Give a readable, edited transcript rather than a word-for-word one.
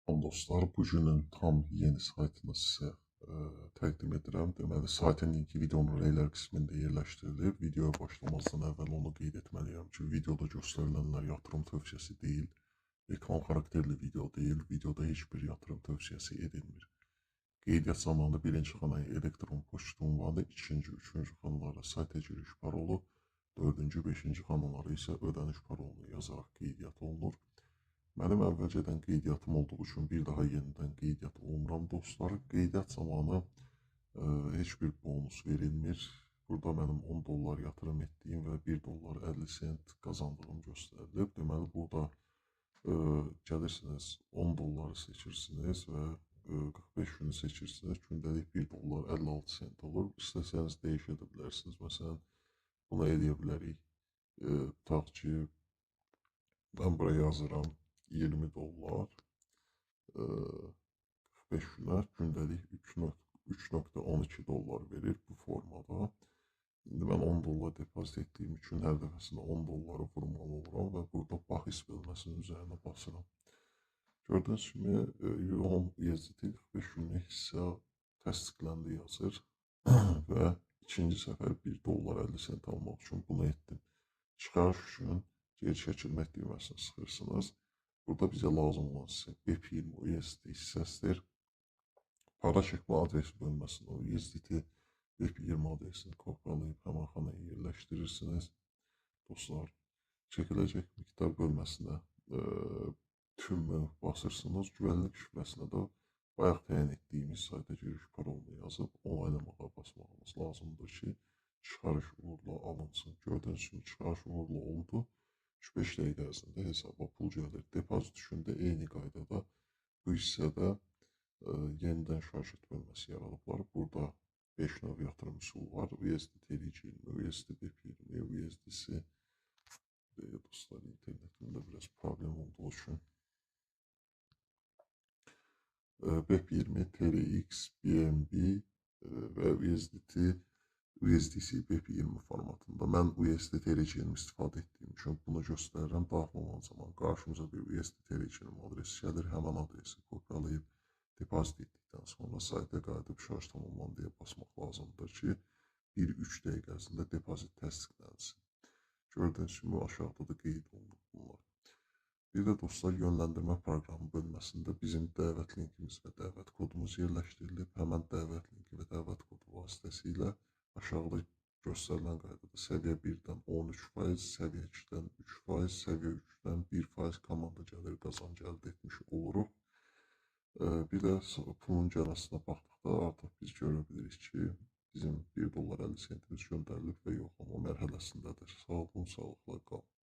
Dostlar, bu günün tam yeni saytını sizə təqdim edirəm. Deməli, saytın linki videonun rəylər qismində yerləşdirilib. Videoya başlamazdan əvvəl onu qeyd etməliyəm ki, videoda göstərilənlər yatırım tövsiyəsi deyil, reklam xarakterli video deyil, videoda heç bir yatırım tövsiyəsi edilmir. Qeydiyyat zamanı birinci xanaya elektron poçt ünvanı, ikinci, üçüncü xanalara sayta giriş parolu, dördüncü, beşinci xanalara isə ödəniş parolunu yazaraq qeydiyyat olunur. Mənim əvvəlcədən qeydiyyatım olduğu üçün bir daha yenidən qeydiyyat olmuram dostlar. Qeydiyyat zamanı heç bir bonus verilmir. Burada mənim 10 dollar yatırım etdiyim və 1 dollar 50 sent qazandığım göstərilib. Deməli, burada gəlirsiniz, 10 dolları seçirsiniz və 45 günü seçirsiniz. Gündəlik 1 dollar 56 sent olur. İstəsəniz dəyişə də bilərsiniz. Məsələn, bunu eləyə bilərik. Tutaq ki, mən bura yazıram 20 dollar, 45 günə gündəlik 3.12 dollar verir bu formada. İndi mən 10 dollar depozit etdiyim üçün hər dəfəsində 10 dolları vurmalı oluram və burada bahis bölməsinin üzərinə basıram. Gördüyünüz kimi, 10 USDT 45 günlük hissə təsdiqləndi yazır və ikinci səfər 1 dollar 50 sent almaq üçün bunu etdim. Çıxarış üçün geri çəkilmək düyməsini sıxırsınız. Burada bizə lazım olan hissə BEP20 USDT hissəsidir. Para çəkmə adresi bölməsində o USDT BEP20 adresini kopyalayıb həmin xanaya yerləşdirirsiniz. Dostlar, çəkiləcək miqdar bölməsinə tümü basırsınız. Güvənlik şifrəsinə də bayaq təyin etdiyimiz sayta giriş parolunu yazıb onaylamağa basmağımız lazımdır ki, çıxarış uğurlu alınsın. Gördüyünüz kimi çıxarış uğurlu oldu. 3-5 dəqiqə ərzində hesaba pul gəlir. Depozit üçün də eyni qaydada bu hissədə yenidən şarj et bölməsi yaradıblar. Burada 5 növ yatırım üsulu var. USD TRC20, USD BEP20, USDC. Dostlar, internetimdə biraz problem olduğu üçün. BEP20, TRX, BNB və USDT, USDC BEP20 formatında. Mən USD TRC20 istifadə etdiyim üçün bunu göstərirəm. Daxil olan zaman qarşımıza bir USD TRC20 adresi gəlir. Həmin adresi kopyalayıb depozit etdikdən sonra sayta qayıdıb şarj tamamlandı deyə basmaq lazımdır ki, 1-3 dəqiqə ərzində depozit təsdiqlənsin. Gördüyünüz kimi aşağıda da qeyd olunur bunlar. Bir də dostlar, yönləndirmə proqramı bölməsində bizim dəvət linkimiz və dəvət kodumuz yerləşdirilib. Həmən dəvət linki və dəvət kodu vasitəsilə aşağıda göstərilən qaydada səviyyə 1-dən 13%, səviyyə 2-dən 3%, səviyyə 3-dən 1% komanda gəlir qazancı əldə etmiş oluruq. Bir də pulun gəlməsinə baxdıqda artıq biz görə bilirik ki, bizim 1 dollar 50 sentimiz göndərilib və yoxlama mərhələsindədir. Sağ olun, sağlıqla qalın.